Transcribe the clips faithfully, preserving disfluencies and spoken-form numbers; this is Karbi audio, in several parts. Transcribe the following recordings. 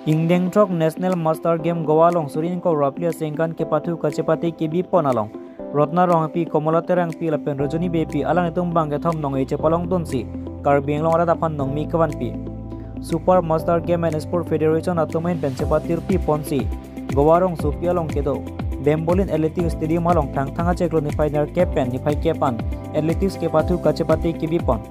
Ingdeng throk National Master Game Goa along suri ingkoi ra phli asengkan kepathu kachepate kebi pon along Ratna Ronghangpi, Komola Terangpi lapen Rajani Beypi alanglitum bang kethom nong-e chepalongdunsi Karbi Anglong arat aphan nongmi kevanpi. Super Master Game and Sport Federation atum ahin pen chepatirpi ponsi Goa rongsopi along kedo Bambolin Athletic Stadium along Thangthang achiklo niphai nerkep pen niphai kep an athletics kepathu kachepate kebi pon.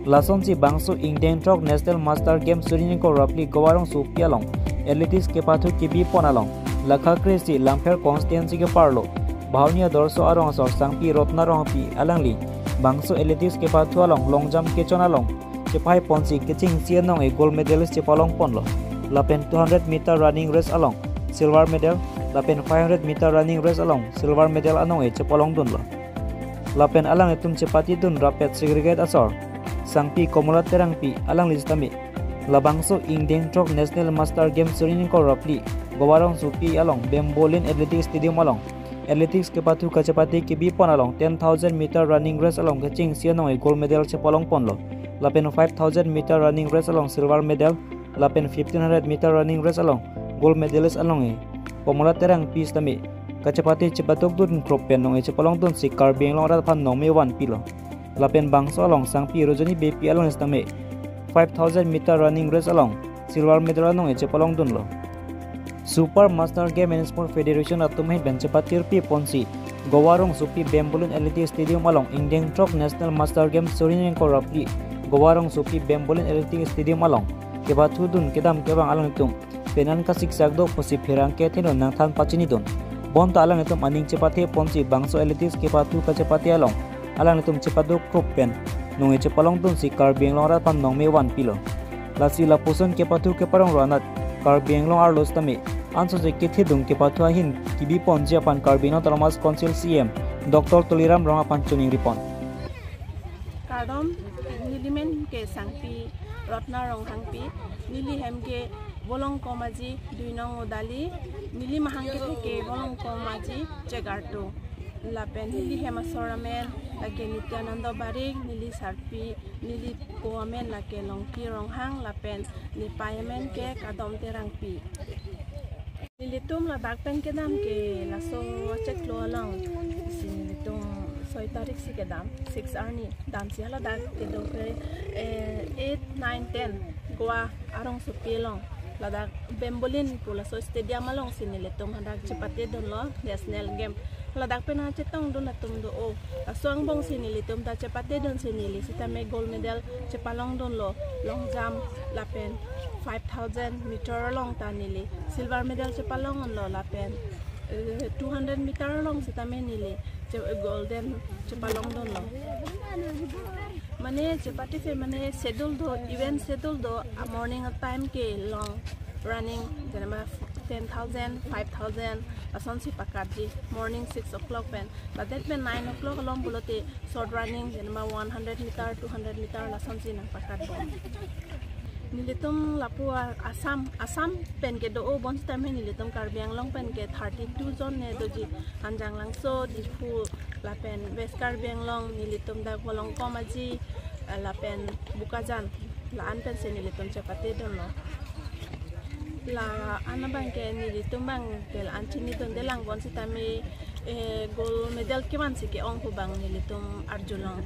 Lasonsi bangso ingdeng throk National Master Games suri ingkoi ra phli Goa rongsopi along athletics kepathu kebi pon along lakha kre-isi Langpher constituency keparlo Bhaoni Adorsho arong asor sangpi Ratna Ronghangpi alangli bangso athletics kepathu along long jump kechon along chepai ponsi kechengsi anong-e gold medalist chepalong ponlo. Lapen two hundred meter running race along silver medal lapen five hundred meter running race along silver medal anong-e chepalongdunlo. Lapen alanglitum chepatedun rapet segregate asor sangpi Komola Terangpi alangli sitame labangso ingdeng throk National Master Games suri ingkoi ra phli Goa rongsopi along Bambolin Athletic Stadium along athletics kepathu kachepate kebi pon along ten thousand meter running race along kechengsi anong-e gold medal chepalong ponlo. Lapen five thousand meter running race along silver medal lapen fifteen hundred meter running race along gold medalist anong-e Komola Terangpi sitame kachepate chepadukdun krop pen nong-e chepalongdunsi Karbi Anglong arat aphan nongmi vanpilo. Lapen bangso along sangpi Rajani Beypi along sitame five thousand meter running race along silver medal anong-e chepalongdunlo. Super Master Game and Sport Federation atum ahin pen chepatirpi ponsi Goa rongsopi Bambolin Athletic Stadium along ingdeng throk National Master Games suri ingkoi ra phli Goa rongsopi Bambolin Athletic Stadium along kepathudun kedam kevang alanglitum penan kasiksak do pusi pherangke theno nangthan pachinidun. Bonta alanglitum aning chepathe ponsi bangso athletics kepathu kachepate along alanglitum chepaduk krop pen nong-e chepalongdunsi Karbi Anglong arat aphan nongmi vanpilo. Lasi lapuson kepathu keparong ro anat Karbi Anglong arlo sitame ansose kethedung kepathu ahin kebi ponji aphan Karbi Anglong Autonomous Council C E M Doctor Tuliram Ronghang aphan choningri pon. Kardom, neli men ke sangpi Ratna Ronghangpi, neli hem ke Volongkom Aji, Duinong Odali, neli mahang kethe ke Volongkom Aji, Chegartu. Lapen neli hem asor amen lake Nityananda Barik, neli sarpi, neli po amen lake Longki Ronghang, lapen nepei amen ke Kadom Terangpi. Nelitum ladak pen kedam ke laso chiklo along si nelitum soi tarik si kedam, six arni damsi haladak kedo ke, eh, eight, nine, ten Goa arongsopi along ladak Bambolin pu laso stadium along si nelitum hadak chepatedunlo national game. Ladak pen nangchetongdun atum do-o. Laso angbong si nelitum ta chepatedunsi neli sitame gold medal chepalongdunlo, long jump lapen five thousand meter along ta neli silver medal chepalongdunlo lapen, eh, two hundred meter along sitame neli che-, golden chepalongdunlo. Mane chepate phe mane schedule do, event schedule do, a morning time ke long running, jenama ten thousand, five thousand, lasonsi pakatji, morning six o'clock pen. Ladak pen nine o'clock along pulote short running, jenama one hundred meter, two hundred meter, lasonsi nangpakatbom. Nelitum lapu a-, Assam, Assam pen kedo-o bonsitame nelitum Karbi Anglong pen ke thirty-two jon ne doji, Hanjanglangso, Diphu, lapen West Karbi Anglong, nelitum dak Volongkom Aji, eh, lapen Bokajan, la-an pensi nelitum chepatedunlo. La-an abang ke nelitum abang ke la-an chinidunde lang bonsitame, eh, gold medal kevansi ke-ong pu abang nelitum arjulong.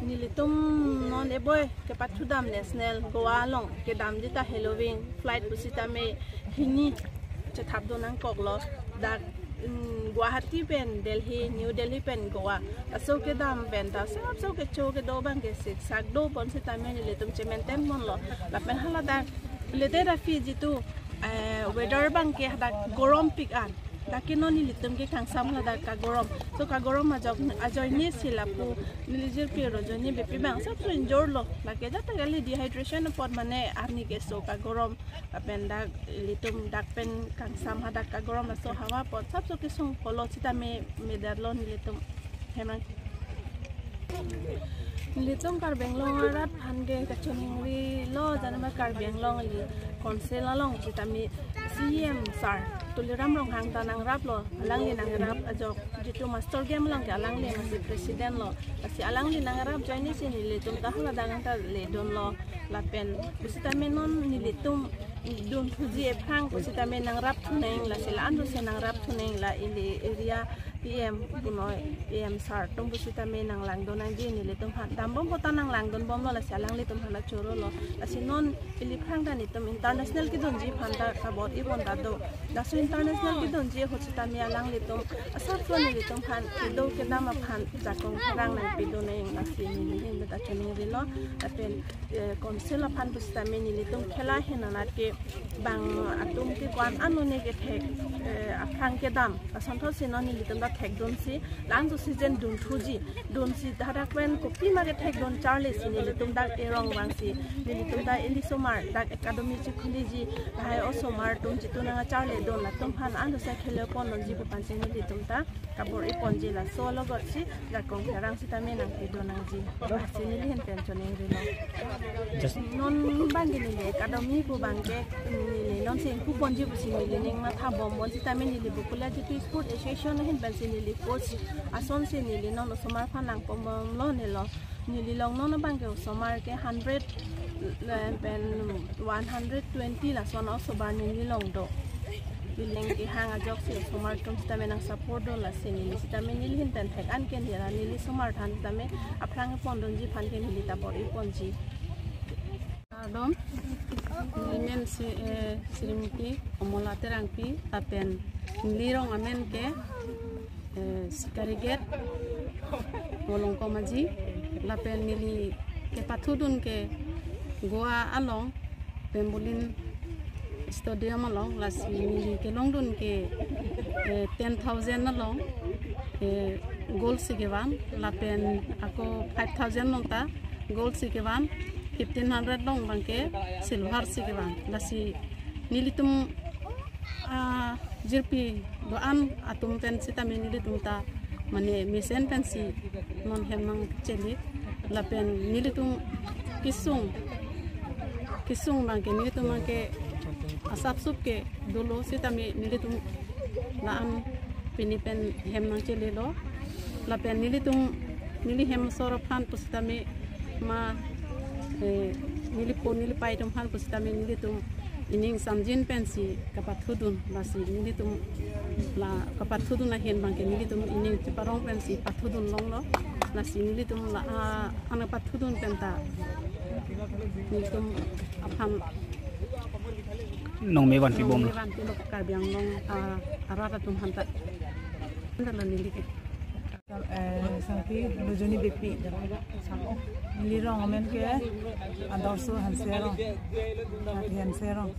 Nelitum non eboi kepathudam national Goa along kedamji ta Halloween flight pusitame hini chethapdun nangkoklo. Dak, mm, Guwahati pen Delhi, New Delhi pen Goa, laso kedam pen ta sapso kecho kedo abang ke siksak do bonsitame nelitum che-maintain ponlo. Lapen haladak lete rafi jitu, eh, weather abang ke hadak gorom pik an. Dak ke non nelitum ke kangsam ladak kagorom. So kagorom ajok ajoine si lapu neli jirpi Rajani Beypi abang sapso injure lo. Lake jata kali dehydration apot mane arni keso kagorom. Lapen dak ilitum dak pen kangsam hadak kagorom laso hawa apot sapso kesung polo sitame medal lo nelitum. Hemang. Nelitum Karbi Anglong arat aphan ke kachoningrilo, janama Karbi Anglong ili council along sitame C E M sir Tuliram Ronghang ta nangraplo, alangli nangrap ajok jitu master game along ke alangli masi president lo, masi alangli nangrap ajoine si nelitum ta haladak ta ledunlo. Lapen pusitame non nelitum Dunthuji aphrang pusitame nangrapthu nang, lasi la-an pusi nangrapthu nang, la ili area P M punoi P M sir atum pusitame nanglangdun nangji nelitum aphan. Dambom apot ta nanglangdunbomlo, lasi alanglitum aphan ta chorolo. Lasi non ili aphrang ta nelitum international kedunji aphan ta kabor-i pon ta do. Laso international kedunji ahut sitame alanglitum asap so nelitum aphan kedo kedam aphan jakong pherang nangpidun nang, lasi neli ahin ta choningrilo. Lapen eh, council aphan pusitame nelitum khela ahin anat ke bang atum ke ko-an ano ne kethek, eh, aphrang kedam asonthot si non nelitum ta thekdunsi, la-an oxygen dunthuji, dunsi hadak pen kopima kethekdun charlesi nelitum dak erong vangsi, nelitum ta ili osomar dak academy chekhuliji, lahai osomar atum jitu nangcharlidun latum aphan la-an oxygen khele pon lonji pu aphansi nelitum ta kabor-i ponji, laso along si jakong pherang sitame nangpidun nangji, lasi neli ahin pen choningrilo. Just non abang ke neli academy pu abang ke neli non si ingpu ponji pusi neli ning matha bombom sitame neli Bakulia Jyoti Sport Association ahin pensi neli coach asonsi neli non osomar aphan nangpon bomlo nelo. Neli along non abang ke osomar ke hundred, eh, pen one hundred twenty lason osomar neli along do. Neli kehang ajoksi osomar atum sitame nangsupport do, lasi neli sitame neli ahin pen thek-an ke neli, neli osomar aphan sitame aphrang pondunji aphan ke neli ta bor-i ponji. Kardom, neli men si, eh, Srimati Amola Terangpi, lapen neli rong amen ke, eh, Sikari Gate, Volongkom Aji, lapen neli kepathudun ke Goa along, Pampolin Stadium along, lasi neli kelongdun ke, eh, ten thousand along, eh, gold si kevan, lapen ako five thousand along ta gold si kevan, fifteen hundred along abang ke silver si kevan. Lasi nelitum, ah, jirpi do-an atum pen sitame nelitum ta mane mesen pensi non hem nangchele, lapen nelitum kesung, kesung abang ke nelitum abang ke asapsup ke dolo sitame nelitum la-an pini pen hem nangchelelo. Lapen nelitum, neli hem asor aphan pusitame ma, eh, neli po neli pai atum aphan pusitame nelitum ining samjin pensi kapathudun, lasi nelitum la kapathudun ahin abang ke nelitum ining cheparong pensi pathudun longlo. Lasi nelitum la, ah, ana pathudun pen ta nelitum aphan nongme vanpi bomlo. Nongme vanpilo Karbi Anglong, ah, arat atum aphan ta. Anta lo neli ke. Eh, Sangpi Lujoni Beypi. Neli rong amen ke Adorso Hanse rong. Hati Hanse rong.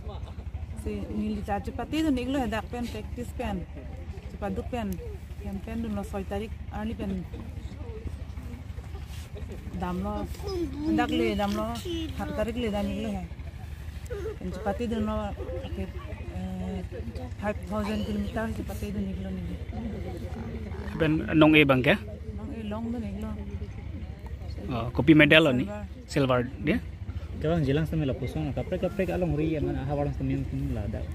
Si neli ta chepatedun iklo, hadak pen practice pen. Chepaduk pen. Hem pen dunlo soi tarik arni pen damlo. Hadak le damlo. Hat tarik le dam iklo he. Pen chepatedunlo, eh, five thousand kilometer chepatedun iklo neli. Pen nong-e abang ke? Nong-e longdun iklo. Oh, kopi medal lo neli? Silver. Silver dia? Kevangji lang sitame lapuson, kaprek kaprek alongri, ya, mane ahavar sitame nangtum ladak,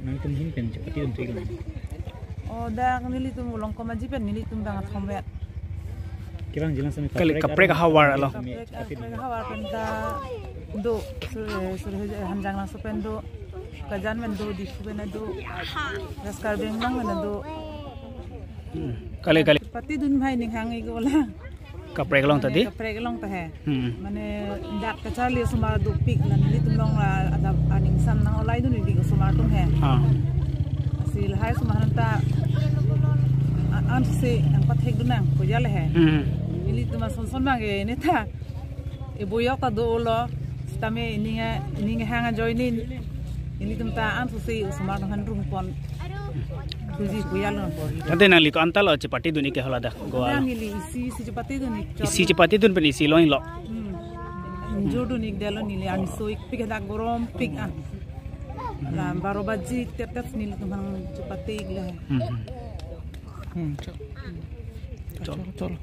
nangtum ahin pen chepatedun thik lang. Oh, dak nelitum Volongkom Aji pen nelitum bang athom vet. Kevangji lang sitame kali kaprek kaprek along, ahavar along. Kaprek, kaprek ahavar pen ta do, Sur-, eh, Sur-, eh, Hanjanglangso pen do, Kajan pen do, Diphu pen do, West Karbi Anglong pen do. Hmm. Kali, kali. Patedun bhai ning hang igo la. Kaprek along ta di? Mane kaprek along ta he. Hmm. Mane dak kacharli osomar dopik, la nelitum along la adap aning sam nang-olaidun iklo osomar atum he. Ah. Lasi lahai osomar atum ta a-, ansi nangpathekdun nang, koya le he. Hmm. Nelitum ason son abang ke neta. Eboyok ta dolo, sitame ining a-, ining hang ajoine, nelitum ta ansi osomar atum aphan rung pon. Thuji koya lo. Tangte nangli ko-an ta lo chepatedun ik ke hala dak Goa lo? Neli isi, isi chepatedun ik. Isi chepatedun pen isi lo-in lo. Hmm. Injurdun ik delo neli, arni so-ikpik dak gorom pik ah. La baro baji tep tep nelitum aphan chepate iklo. Hmm. Hmm. Cholo, cholo.